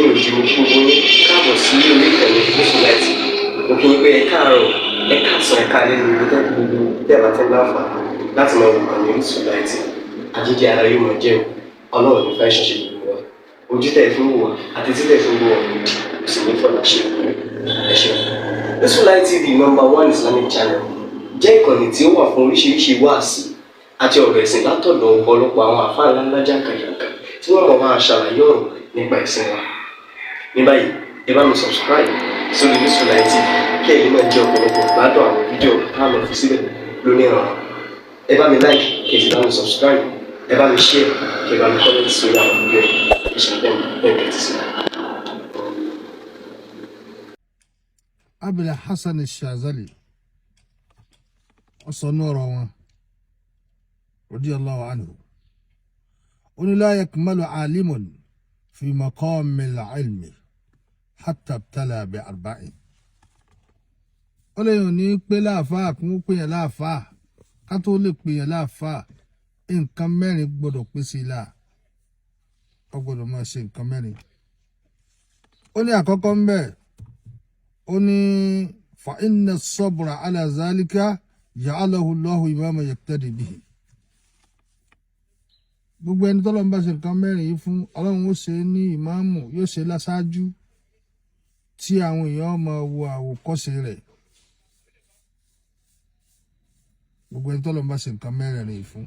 Ẹ̀yin òjì, mo kí gbogbo yín káàbọ̀ sí orí ìkànnì Orísun Light. Mo kí yín pé ẹ káàárọ̀, ẹ káàsán, ẹ káalẹ́ ní gbogbo gbogbo tẹ́ ẹ bá ti ń láǹfààní láti máa wò ìkànnì Orísun Light. Àjíjẹ ara yóò máa jẹun. Ọlọ́run ní fẹ́ ṣẹṣẹ gbogbo wa. Ojú tẹ̀ fún wò wá àti títẹ̀ fún wò wá òdì kò sì ní fọlá ṣe. Ẹ ṣeun. Orísun Light TV, number one Islamic channel, jẹ́ ìkànnì tí ó wà fún oríṣiríṣi wáàsí àti ọ̀rọ̀ ẹ̀sìn látọ̀dọ̀ ọ̀pọ̀lọpọ̀ àwọn àfáà ńláńlá jàǹkàjàǹkà tí wọ́n mọ̀ máa ṣàlàyé ọ̀rọ̀ nípa ẹ̀sìn wa. Ní báyìí, ẹ bá mi subscribe sórí Orísun Light TV kí ẹ̀yin náà jẹ́ ọ̀pọ̀lọpọ̀ gbádùn àwọn fídíò tá a lọ fi síbẹ̀ lónìí ọ̀rọ̀. Ẹ bá mi like, kí ẹ sì bá mi subscribe, ẹ bá mi share, kí ẹ bá mi comment sórí àwọn fídíò yìí. Ẹ ṣe bẹ́ẹ̀ bẹ́ẹ̀ tẹ́tí sí i. Abul Hasan Shazali, wọ́n sọ ní ọ̀rọ̀ wọn, radiyallahu anhu, ó ní: la yakmalu alimun fi maqamil ilmi hatta ibtala bi arba'in. Ó lè yàn ní pé láàfáà kún ó pè yàn láàfáà, ká tó lè pè yàn láàfáà, nǹkan mẹ́rin gbọ́dọ̀ pín sí i láà. Ó gbọ́dọ̀ máa ṣe nǹkan mẹ́rin. Ó ní àkọ́kọ́ ń bẹ̀, ó ní: fa inna sabra ala zalika ja'alahu Allahu imama yaqtadi bihi. Gbogbo ẹni tọ́lọ́run bá ṣe nǹkan mẹ́rin yìí fún, Ọlọ́run ó ṣe é ní ìmáàmù, yóò ṣe láṣáájú tí àwọn èèyàn máa wo àwòkọ́ṣe rẹ̀. Gbogbo ẹni tọ́lọ́run bá ṣe nǹkan mẹ́rin yìí fún.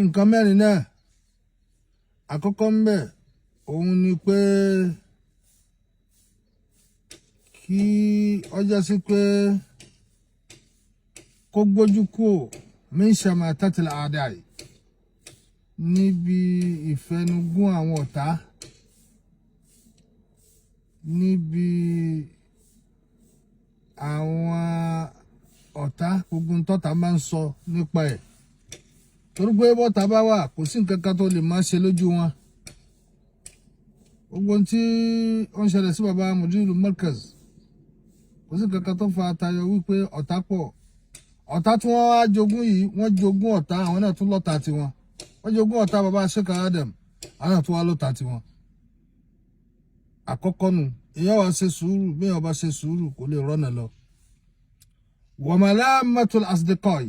Nǹkan mẹ́rin náà, àkọ́kọ́ ń bẹ̀, òun ni pé kí ọjà sí pé kó gbójú kúò min shamatatil a'da'i, níbi ìfẹnugún àwọn ọ̀tá, níbi àwọn ọ̀tá, gbogbo ntọ́ta máa ń sọ nípa ẹ̀, torí pé bọ́ta bá wà, kò sí nǹkan kan tó lè máa ṣe lójú wọn. Gbogbo tí ó ń ṣẹlẹ̀ sí baba Mudiru Markaz, kò sí nǹkan kan tó fa tayọ wípé ọ̀tá pọ̀. Ọ̀tá tí wọ́n wá jogún yìí, wọ́n jogún ọ̀tá, àwọn náà tún lọ́ta tiwọn. Wọ́n jogún ọ̀tá baba Sheikh Adam, àwọn náà tún wá lọ́ta tiwọn. Àkọ́kọ́ nu, èèyàn wá ṣe sùúrù. Bí èèyàn bá ṣe sùúrù, kò lè rọ́nà lọ. Wa malamatul asdiqai,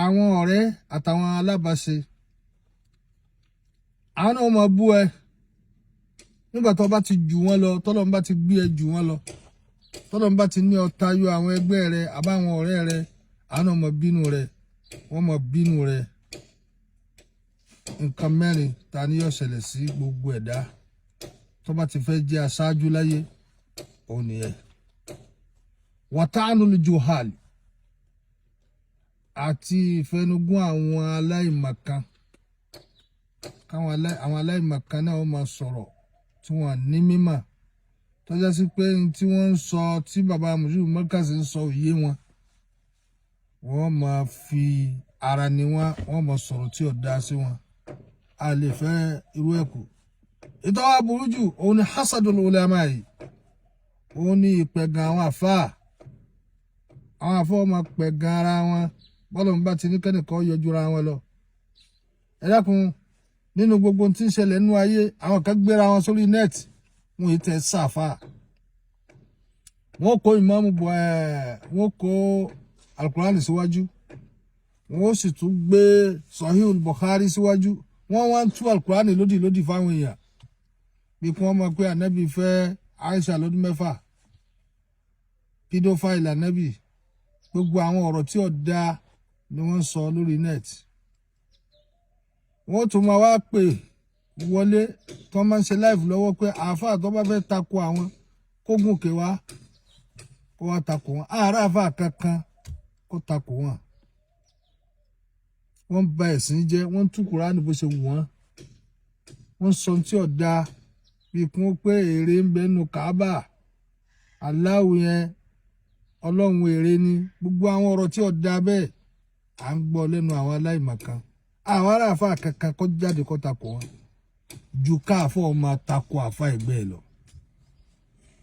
àwọn ọ̀rẹ́ àtàwọn alábàáṣe, àwọn náà máa bú ẹ nígbà tó bá ti jù wọ́n lọ. Tọ́lọ́run bá ti gbé ẹ jù wọ́n lọ, tọ́lọ́run bá ti ní ọ tayọ àwọn ẹgbẹ́ rẹ àbáwọn ọ̀rẹ́ rẹ, àwọn náà máa bínú rẹ, wọ́n máa bínú rẹ. Nǹkan mẹ́rin ta ni yóò ṣẹlẹ̀ sí gbogbo ẹ̀dá tó bá ti fẹ́ jẹ́ aṣáájú láyé, òun nìyẹn. Wata'anul juhal, àti ìfẹnugún àwọn aláìmọ̀kan, káwọn àwọn aláìmọ̀kan náà máa sọ̀rọ̀ tí wọ́n ní mímọ̀, tọ́já sí pé tí wọ́n ń sọ, tí baba Mudiru Markaz ń sọ, òye wọn, wọ́n máa fi ara ni wọ́n, wọ́n máa sọ̀rọ̀ tí ò dá sí wọn. A lè fẹ́ irú ẹ̀ kù. Ìtọ́wá burú jù, òun ni hasadul ulama yìí, òun ni ìpẹ̀gàn àwọn àfáà. Àwọn àfáà máa pẹ̀gàn ara wọn bọ́lá ń bá ti ní kẹ́nìkan yọjú ra wọn lọ. Ẹ dákun, nínú gbogbo tí ń ṣẹlẹ̀ nínú ayé, àwọn kan gbéra wọn sórí net, wọn yìí tẹ sáfà, wọn kó ìmáàmù bọ ẹ, wọn kó alukurani síwájú, wọn ó sì tún gbé Sahih Bukhari síwájú. Wọn wá ń tú alukurani lódì lódì fáwọn èèyàn, bí kí wọ́n mọ̀ pé ànábì fẹ́ Aisha lọ́dún 6, pedophile ànábì. Gbogbo àwọn ọ̀rọ̀ tí ò dáa ni wọ́n ń sọ lórí net. Wọ́n tún máa wá pè wọlé tó máa ń ṣe live lọ́wọ́ pé àáfàá tó bá fẹ́ takò àwọn kó gùnkè wá, kó wá takò wọn. Àárẹ̀ àáfàá kankan kó takò wọn. Wọ́n ń ba ẹ̀sìn jẹ́, wọ́n ń tú Kùránì bó ṣe wù wọ́n, wọ́n sọ tí ò dáa, bí kún pé èrè ń bẹ nù Káàbà, aláwo yẹn ọlọ́run èrè ni. Gbogbo àwọn ọ̀rọ̀ tí ò dáa bẹ́ẹ̀, à ń gbọ́ lẹ́nu àwọn aláìmọ̀kan. Àwọn aráàfáà kankan kó jáde kó takò wọn ju káàfọ́ máa takò àfa ẹgbẹ́ ẹ lọ.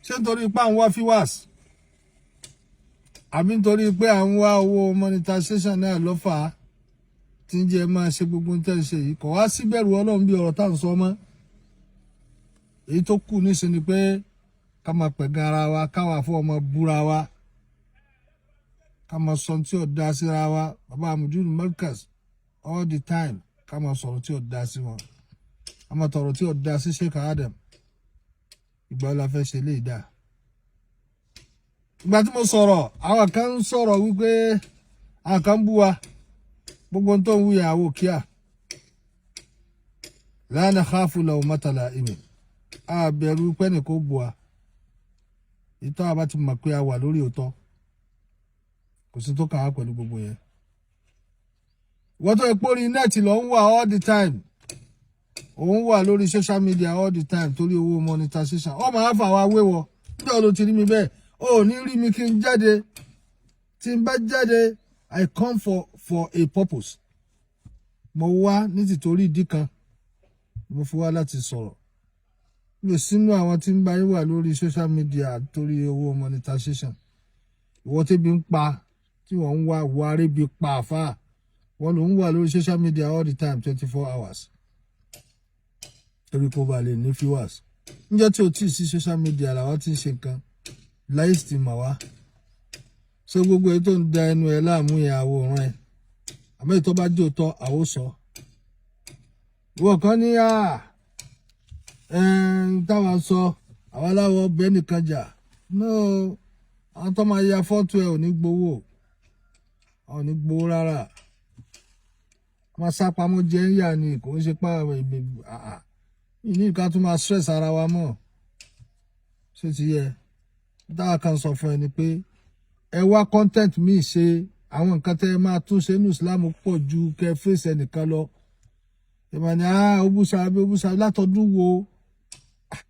Ṣé nítorí pé à ń wá viewers, àbí nítorí pé à ń wá owó monetization náà ló fà á? Tí ń jẹ́ máa ṣe gbogbo tẹ́ ń ṣe yìí, kò wá síbẹ̀rù Ọlọ́run bí ọ̀rọ̀ tá à ń sọ mọ́. Èyí tó kù níṣẹ́ ni pé ká máa pẹ̀gàn ara wa, káwa fún ọmọ búra wa, ká máa sọ tí ò dá síra wa. Bàbá Mudiru Markaz, all the time, ká máa sọ̀rọ̀ tí ò dá sí wọn, ká máa tọ̀rọ̀ tí ò dá sí Sheikh Adam. Ìgbà wo la fẹ́ ṣe lè dáa? Ìgbà tí mo sọ̀rọ̀, àwọn kan ń sọ̀rọ̀ wípé àwọn kan ń bú wa. Gbogbo tó ń wúyà, àwò kíá. La nakhafu lawmata la'imin. A bẹ̀rù pẹ́ẹ́nì kó bu wa. Ìtọ́ àbá ti mọ̀ pé a wà lórí òótọ́, kò sí tó kàn á pẹ̀lú gbogbo yẹn. Wọ́n tó epo orí net lọ ń wà all the time, òun wà lórí social media all the time torí owó monetization. Ọ máa fà wá wéwọ. Níjọ́ ló ti rí mi bẹ́ẹ̀? Ó ní rí mi kí n jáde. Tí n bá jáde, I come for a purpose. Mo wá ní tìtorí ìdí kan mo fi wá láti sọ̀rọ̀. Mi ò sínú àwọn tí ń bá yín wà lórí social media torí owó monetization. Ìwọ tẹ́bi ń pa, tí wọ́n ń wá wàrí bí pa àfáà, wọ́n ló ń wà lórí social media all the time, 24 hours, torí kó ba lè ní viewers. Níjọ́ tí o tí ì sí social media làwọn ti ń ṣe nǹkan láyé sì ti mà wá. So gbogbo èyí tó ń da ẹnu ẹ láàmú yẹn, àwòrán ẹ, àmọ́ èyí tó bá jẹ́ òótọ́, àwò sọ. Ìwọ kan ní à táwa sọ, àwọn aláwọ̀ bẹ́ẹ̀ nìkan jà. No, àwọn tó máa ya fọ́tò ẹ ò ní gbowó, ò ní gbowó rárá. Máa sá pamọ́ jẹ́ ń yà ni, kò ń ṣe pa ní ìka tó máa stress ara wa mọ́. Ṣé ti yẹ? Táwa kan sọ fún ẹ ni pé ẹ wá content míì ṣe. Àwọn nǹkan tẹ́ ẹ máa tún ṣe ní Islam pọ̀ ju kẹ́ fèsì ẹnìkan lọ. Ìmọ̀ ni ó bú sábẹ́, ó bú sábẹ́ látọdún wo?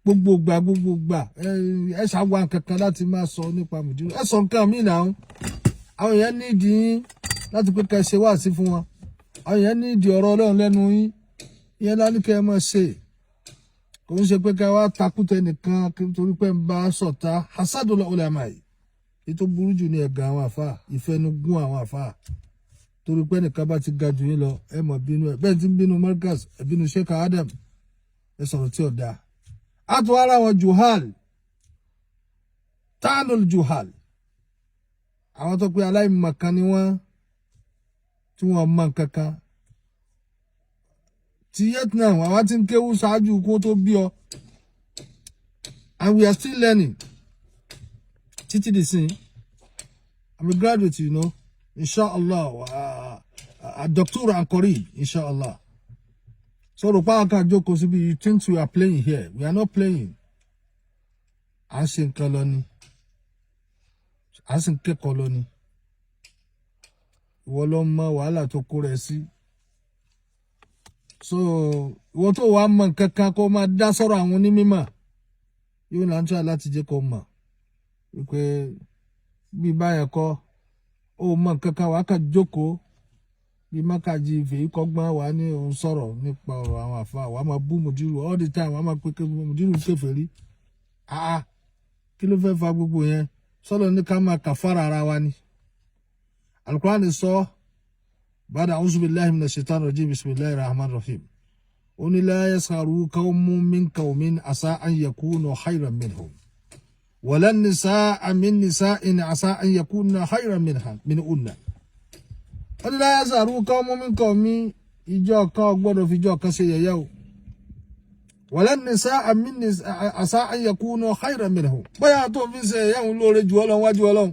Gbogbo gbà, gbogbo gbà, ẹ ṣàwọn nǹkan kan láti máa sọ nípa mùdírù. Ẹ sọ nǹkan míì náà. Àwọn èèyàn nídìí yín láti pé kẹ́ ṣe wáàsí fún wọn. Àwọn èèyàn nídìí ọ̀rọ̀ Ọlọ́run lẹ́nu yín. Ìyẹn lá ní kẹ́ ẹ máa ṣe. Kò ń ṣe pé ká wá takútẹ nìkan torí pé ń bá sọ̀tá. Hasadul ulama yìí, èyí tó burú jù ní ẹ̀gàn àwọn àfa, ìfẹnugún àwọn àfa, torí pé nìkan bá ti ga jù yín lọ, ẹ mọ̀ bínú ẹ. Bẹ́ẹ̀ tí ń bínú Markaz, ẹ bínú Sheikh Adam, ẹ sọ̀rọ̀ tí ò dáa. A tún ara wọn juhal, tánul juhal, àwọn tó pé aláìmọ̀kan ni wọ́n, tí wọ́n mọ̀ kankan ti Vietnam. Àwa ti ń kéwú ṣáájú kó tó bí ọ, and we are still learning títí di sin. I'm a graduate, inshallah, doctor and qarib, inshallah. So rò pa kan jókòó síbi. You think we are playing here? We are not playing. À ń ṣe nǹkan lọ ni, à ń sì ń kẹ́kọ̀ọ́ lọ ni. Ìwọ ló mọ wàhálà tó kó rẹ sí. So ìwọ tó wàá mọ nǹkan kan kó máa dá sọ̀rọ̀ àwọn onímọ̀ yóò là ń tọ́ láti jẹ́ kó mọ̀ wípé bí báyẹn kọ́, ó mọ nǹkan kan, wàá kàn jókòó bí mákàjí fèyí kọ́gbọ́n, wàá ní òun sọ̀rọ̀ nípa ọ̀rọ̀ àwọn àfa, wàá máa bú mùdírù all the time, wàá máa pé kí mùdírù kèfèrí. Ah, kí ló fẹ́ fa gbogbo yẹn? Sọ́dọ̀ ní ká máa kàfàrà ara wa ni. Alukurani sọ bada auzu billahi minash shaitani rajim, bismillahir rahmanir rahim. Ó ní la yaskharu qawmun min qawmin asa an yakunu khayran minhum, wala nisaa min nisa'in asa an yakunna khayran minha minhunna. Ó ní la yaskharu qawmun min qawmin, ìjọ kan ò gbọ́dọ̀ fi ìjọ kan ṣe yẹ̀yẹ́ o. Wala nisaa min nisaa asa an yakunu khayran minhum, bóyá tó fi ṣe yẹ̀yẹ́ òun lóore jù ọ́ lọ wájú Ọlọ́run.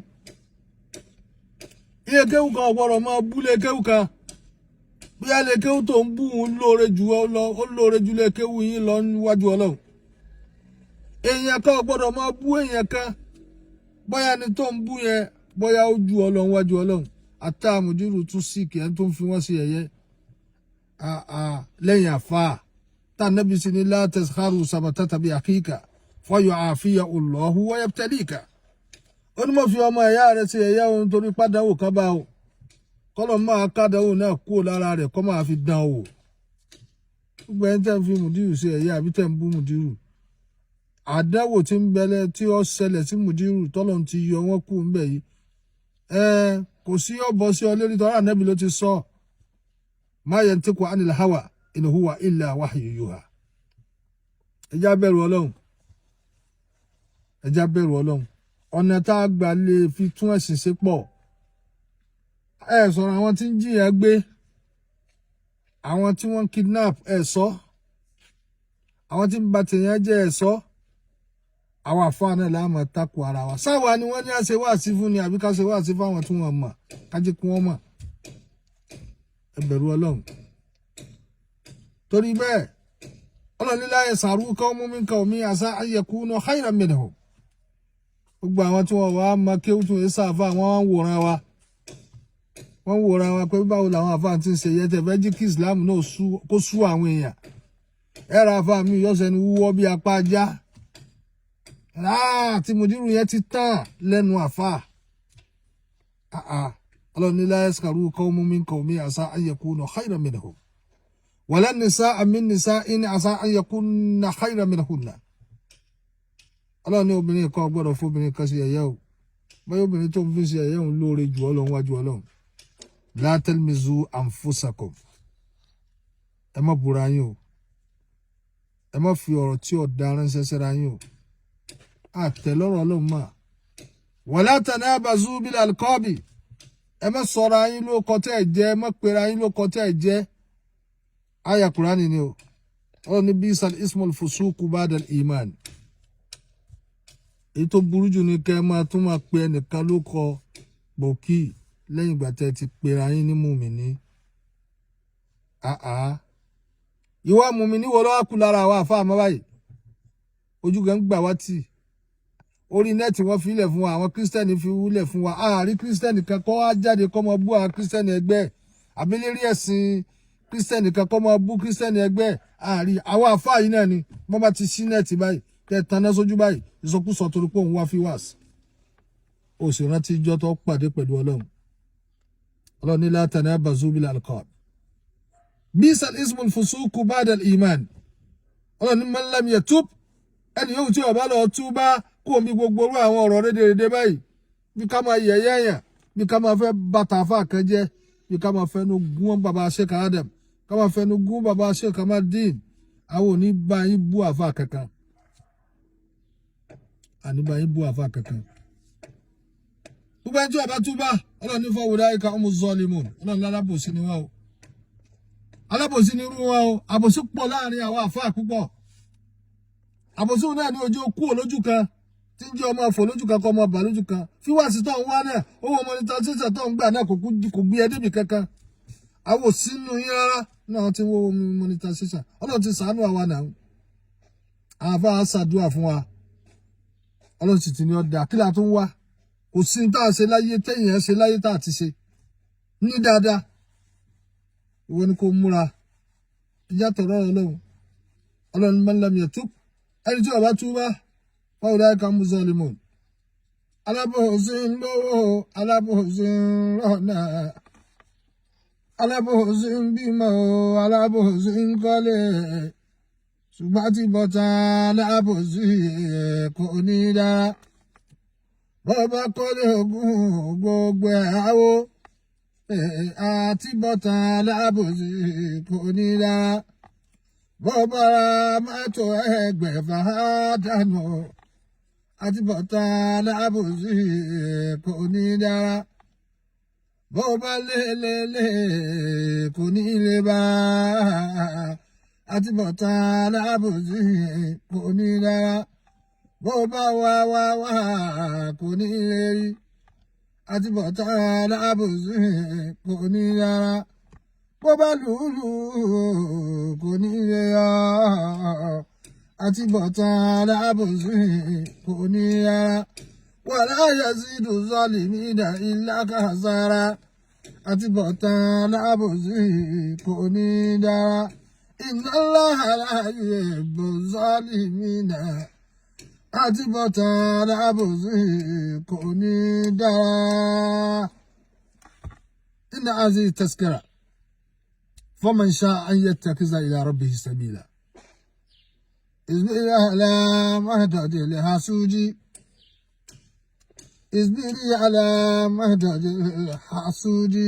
Ilé kéwù kan ò gbọ́dọ̀ máa bú lé kéwù kan, bóyá lé kéwù tó ń bú òun lóore jù ọ lọ, ó lóore jù lé kéwù yín lọ níwájú Ọlọ́run. Èèyàn kan ò gbọ́dọ̀ máa bú èèyàn kan, bóyá ni tó ń bú yẹn, bóyá ó ju ọ lọ níwájú Ọlọ́run. Àtàmùdírù tún sí kì í tó ń fi wọ́n sí ẹ̀yẹ lẹ́yìn àfáà tá a nẹ́bi sí ní la taskharu samatata bi akhika fayu'afiya Allahu wa yabtalika. Ó ní mo fi ọmọ ẹ̀yà rẹ̀ sí ẹ̀yà òun torí pàdánwò kan bá o, kọ́lọ̀ máa kádánwò náà kúrò lára rẹ̀, kọ́ máa fi dán wò. Gbogbo ẹni tẹ́ ń fi mùdírù sí ẹ̀yà àbí tẹ́ ń bú mùdírù, àdánwò tí ń bẹ̀lẹ̀ tí ó ṣẹlẹ̀ sí mùdírù, tọ́lọ̀ ti yọ wọ́n kú ńbẹ̀ yìí, ẹ kò sí ọ̀bọ sí ọ lérí tọ́lá. Ànábì ló ti sọ. Ma yantiqu anil hawa in huwa illa wahyu yuha. Ẹ já bẹ̀rù Ọlọ́run, ẹ já bẹ̀rù Ọlọ́run. Ọ̀nà tá a gbà lè fi tún ẹ̀sìn ṣe pọ̀. Ẹ sọ̀rọ̀ àwọn tí ń jìyà gbé, àwọn tí wọ́n kidnap, ẹ sọ àwọn tí ń ba tèèyàn jẹ́, ẹ sọ àwọn àfáà náà láàmú takò ara wa. Sáwa ni wọ́n ní à ṣe wáàsí fún ni, àbí ká ṣe wáàsí fáwọn tí wọ́n mọ̀, kájí kí wọ́n mọ̀? Ẹ bẹ̀rù Ọlọ́run. Torí bẹ́ẹ̀, Ọlọ́run ní la yasharu qawmun min qawmin asa an yakunu khayran minhum. Gbogbo àwọn tí wọ́n wá mọ kéwù tó ń sáfà, wọ́n ń wòran wa, wọ́n ń wòran wa pé báwo làwọn àfáà ti ń ṣe yẹ tẹ̀ fẹ́ jí kí Islam náà kó sú àwọn èèyàn. Ẹ̀rọ àfáà mi yọ̀ọ́sẹ̀ ni wúwọ́ bí apá ajá tí mùdírù yẹn ti tàn lẹ́nu àfáà. Ọlọ́run ní la yaskharu qawmun min qawmin asa an yakunu khayran minhum, wala nisa'un min nisa'in asa an yakunna khayran minhunna. Ọlọ́run ní obìnrin kan gbọ́dọ̀ fún obìnrin kan sí ẹ̀yẹ́ o, báyọ̀ obìnrin tó ń fi ṣe ẹ̀yẹ́ òun lóore jù ọ́ lọ wájú Ọlọ́run. La talmizu anfusakum, ẹ má búra yín o, ẹ má fi ọ̀rọ̀ tí ò da ránṣẹ́ síra yín o, àtẹ̀lọ́rọ̀ Ọlọ́run mà. Wala tanabazu bil alqabi, ẹ má sọra yín lóko tẹ́ ẹ jẹ́, ẹ má pera yín lóko tẹ́ ẹ jẹ́. Àyà Kùránì ni o. Ọlọ́run ní bisal ismul fusuku ba'dal iman. Èyí tó burú jù ní kẹ́ ẹ máa tún máa pe ẹnìkan ló kọ gbòkì lẹ́yìn ìgbà tẹ́ ẹ ti pera yín ní mùmíní. Àá, ìwà mùmíní wo ló wá kú lára àwọn àfa àmọ́ báyìí? Ojú kan gbà wá tì. Orí net wọ́n fi ilẹ̀ fún wa, àwọn kírísítẹ́nì fi wúlẹ̀ fún wa. Àárí kírísítẹ́nì kan kọ́ wá jáde kọ́ mọ bú àwọn kírísítẹ́nì ẹgbẹ́, àbílérí ẹ̀sìn kírísítẹ́nì kan kọ́ mọ bú kírísítẹ́nì ẹgbẹ́. Àárí àwọn àfáà yìí náà ni wọ́n bá ti sí net báyìí, tẹ́ taná sójú báyìí, ìsọkúsọ, torí pé òun wá fi wá sí. Ó sì rántí ijọ́ tó pàdé pẹ̀lú Ọlọ́run. Ọlọ́run ní la tanabazu bil alqab, bisal ismul fusuku ba'dal iman. Ọlọ́run ní man lam yatub, ẹni yóò tí ó bá lọ túbá kó omi gbogbo orú àwọn ọ̀rọ̀ rédèrèdè báyìí, bí ká máa yẹ̀yẹ́ yàn, bí ká máa fẹ́ bàtà àfà kan jẹ́, bí ká máa fẹnu gún bàbá Sheikh Adam, ká máa fẹnu gún bàbá Sheikh Kamaldeen, àwọn ò ní bá yín bú àfà kankan, àní bá yín bú àfà kankan. Gbogbo ẹni tí ó bá túbá, Ọlọ́run ní fa ulaika humu zalimun. Ọlọ́run lálábòsí ni wọ́n o, alábòsí ni irú wọn o. Àbòsí pọ̀ láàrin àwọn àfáà púpọ̀. Àbòsí náà ní ojú kú olójú kan tí ń jẹ́ ọmọ ọ̀fọ̀ lójú kan, kọ́ ọmọ bà lójú kan. Fíwáàsí tó ń wá náà, owó monetization tó ń gbà náà kò gbé ẹ débi kankan. Àwọn ò sínú yín rárá náà tí ń wọ́wọ́ monetization. Ọlọ́run ti ṣàánú àwa náà, àwọn afáà ṣàdúrà fún wa, Ọlọ́run sì ti ní ọ̀dà. Kí la tún wá? Kò sí ní tá a ṣe láyé tẹ́yìn ẹ̀ ṣe láyé tá a ti ṣe ní dáadáa. Ìwọ ni kò múra ìjà tọ̀rọ̀ Ọlọ́run. Ọlọ́run man lam yatub, ẹni tí ó bá túbá, fa ulaika humu zalimun. Alábòsí ń lówó, alábòsí ń rọ̀nà, alábòsí ń bímọ, alábòsí ń kọ́lé, ṣùgbọ́n tí bọ́tà alábòsí kò ní dára. Bọ́bá kọ́lé ogún, gbogbo ẹ̀ àwọ̀ àti bọ́tà alábòsí kò ní dára. Bọ́bá ra mọ́tò 600 dànù, àti bọ́tà alábòsí kò ní dára. Bọ́bá lélẹ́lẹ́, kò ní lè bá, àti bọ́tà alábòsí kò ní dára. Bọ́bá wá wá wá, kò ní lè rí, àti bọ́tà alábòsí kò ní dára. Bó bá lùlù, kò ní lè yọ, àti bọ́tà alábòsí kò ní dára. Wala yazidu zalimina illa khasara, àti bọ́tà alábòsí kò ní dára. Inna Allaha la yuhibbu zalimina, àti bọ́tà alábòsí kò ní dára. Inna hadhihi tazkira faman sha'a an yattakhidha ila rabbihi sabila. Isbiri ala mahdadi hasuji, isbiri ala mahdadi hasuji.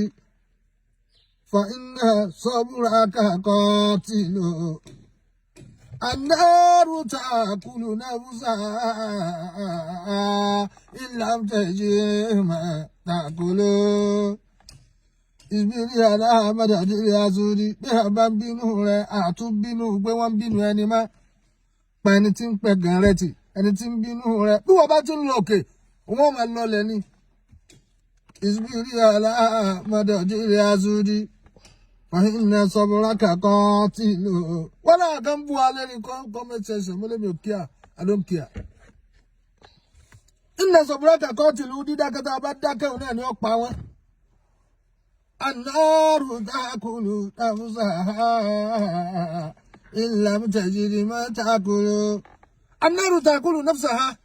فإن صبرك قاتل. النار تأكل نفسها إن لم تجد ما تأكل. اصبري على مدد اليسود. Bí a bá ń bínú rẹ, àtún bínú pé wọ́n ń bínú ẹni má pa ẹni tí ń pẹ̀gàn rẹ tì, ẹni tí ń bínú rẹ. Bí wọ́n bá tún lọ òkè, wọ́n máa lọlẹ̀ ni. اصبري على مدد اليسود فإن صبرك قاتل. Wọ́n náà kàn bú alẹ́ ní comment section. Mo lè mi ò kíá, I don't care. إن صبرك قاتل. Dídákẹ́ tá a bá dákẹ́, òun náà ni ó pa wọ́n. النار تأكل نفسها إن لم تجد ما تأكل. النار تأكل نفسها,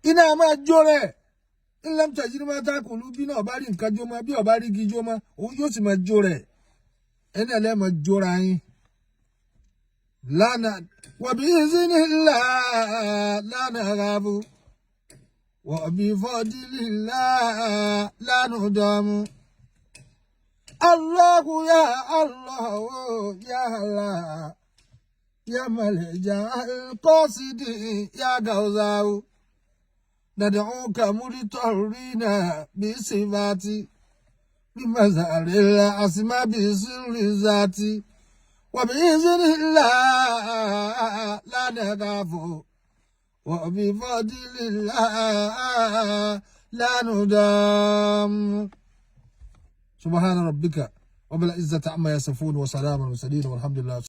iná máa jó rẹ̀. إن لم تجد ما تأكل, bí náà bá rí nǹkan jó mọ́, bí ọba rí igi jó mọ́, òun yóò sì máa jó rẹ̀. Ẹni ẹlẹ́ máa jóra yín lánàá. وبإذن الله لا نخاف وبفضل الله لا ندام. الله يا الله يا الله يا ملجأ القاصد يا غوث، ندعوك مضطرين بصفاتي بمزار الأسماء بسر الذات. وبإذن الله لا نخاف وبفضل الله لا ندام. سبحان ربك رب العزة عما يصفون وسلام على المرسلين والحمد لله.